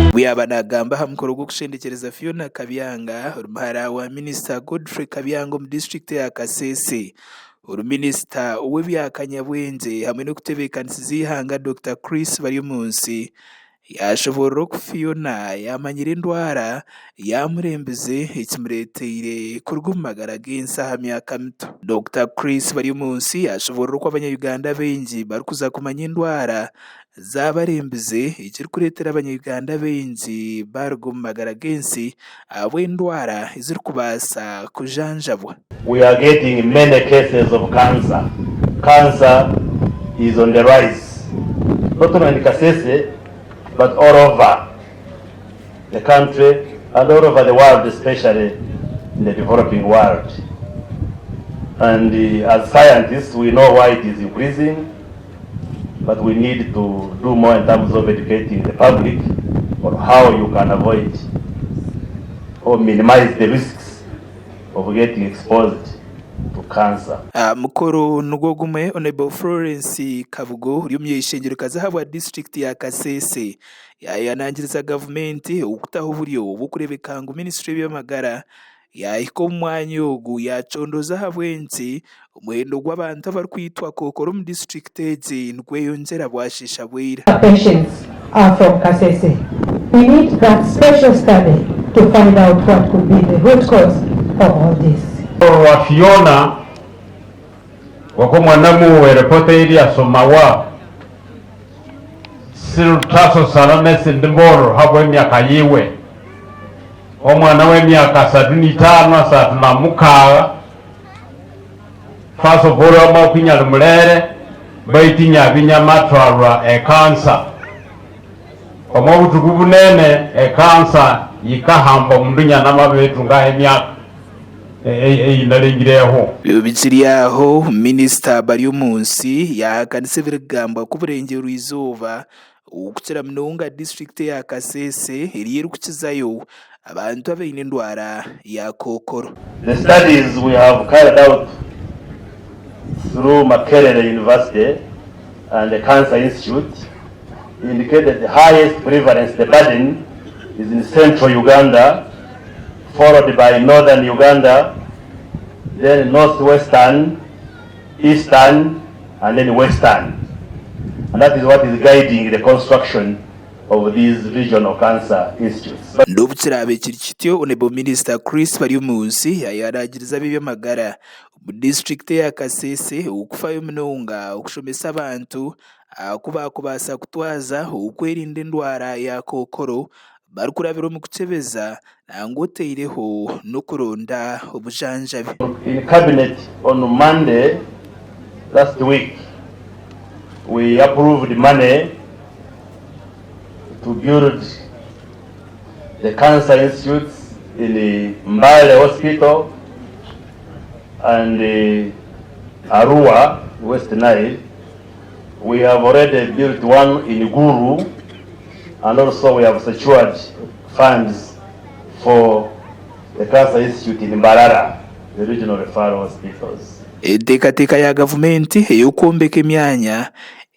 Obu yaaba naagamba aha mukoro gw'okushendekyereza Fiona Kabyanga ori muhara wa minisita Godfrey Kabyanga omu disiturikiti eya Kasese, ori minisita ow'ebya kanyabwengye hamwe n'okutebeekanisiza eihanga Dokita Chris Baryomunsi Yaashoboorora oku Fiona yaamanyire endwara yaamurembize ekimureeteire kuruga omu magara g'ensi aha myaka mito. Dokita Chris Baryomunsi yaashoboorora oku abanya-Uganda baingi barikuza kumanya endwara zaabarembize ekirikureetera abanya-Uganda baingi baaruga omu magara g'ensi ahabw'endwara ezirikubaasa kujanjabwa. We are getting many cases of cancer, cancer is on the rise not only in Kasese but all over the country and all over the world especially in the developing world and as scientists we know why it is increasing but we need to do more in terms of educating the public on how you can avoid or minimize the risks of getting exposed to cancer. Aha mukoro nigwo gumwe, Hon. Florence Kabugo ori omuny'eishengyerokazi ahabwa disiturikiti ya Kasese yaayehanangiriza gavumenti okutaho oburyo bw'okureebeka ngu minisiture y'eby'amagara yaahika omu mwanya ogu yaacondooza ahabw'enki omuhendo gw'abantu abarikwitwa kookoro omu disiturikiti egi nigweyongyera bwasheesha bwira. Patients are from Kasese. We need that special study to find out what could be the root cause of all this. Wa Fiona wako mwanamu werepota ili asomawa sirutasosana nesindi mboro habwa emyaka yiwe omwana wemyaka asatu nitano asatu na mukagha First of all amakwinyali mulere baitu nyabinya matwalwa ekansa. Omu obutuku bunene ekansa yikahamba omundu nyana amabetunga emyaka eyinalengireho. Bikiri aho, Minisita Baryomunsi yaahakanisa ebirikugambwa ku Burengyerwa-izooba okukira munonga disiturikiti eya Kasese eriyo erikukizayo abantu abaine endwara ya kookoro. The studies we have carried out through Makerere University and the Cancer Institute indicated the highest prevalence, the burden is in central Uganda, followed by northern Uganda, then northwestern, eastern and then western and that is what is guiding the construction of these regional cancer institutes. N'obu kiraabe kiri kityo, Hon. Minisita Chris Baryomunsi yaayaragiriza ab'eby'amagara omu disiturikiti eya Kasese okufayo munonga okushomesa abantu aha ku baakubaasa kutwaza okwerinda endwara ya kookoro barikurabira omu kukyebeza nangwa otaireho n'okuronda obujanjabi. In cabinet on Monday last week we approved money to build the cancer institutes in Mbale hospital and Arua, West Nile. We have already built one in Gulu and also we have secured funds for the Cancer Institute in Mbarara, the regional referral hospitals. Enteekateeka ya gavumenti ey'okwombeka emyanya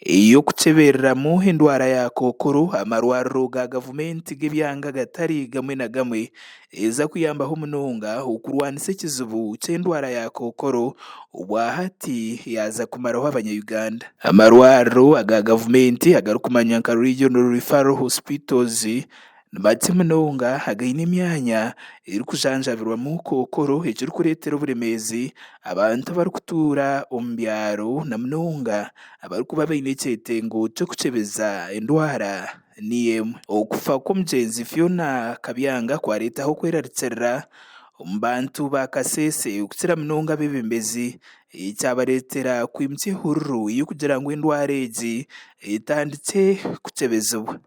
ey'okukyebereramu endwara ya kookoro aha marwariro ga gavumenti g'ebyanga gatari gamwe na gamwe Eza kuyambaho munonga okurwanisa ekizibu ky'endwara ya kookoro obwahati yaaza kumaraho abanya Uganda. Amarwariro aga gavumenti agarikumanywa nka Regional Referral Hospitals ni makye munonga againe emyanya erikujanjabirwamu kookoro ekirikureetera oburemeezi abantu abarikutuura omu byaro na munonga abarikuba baine ekyetengo ky'okukyebeza endwara Niyo emwe. Okufa kw'omugyenzi Fiona Kabyanga kwareetaho okwerarikirira omu bantu ba Kasese okukira munonga abeebembezi ekyabareetera kwimutsya ehururu y'okugira ngu endwara egi etandikye kukyebezibwa.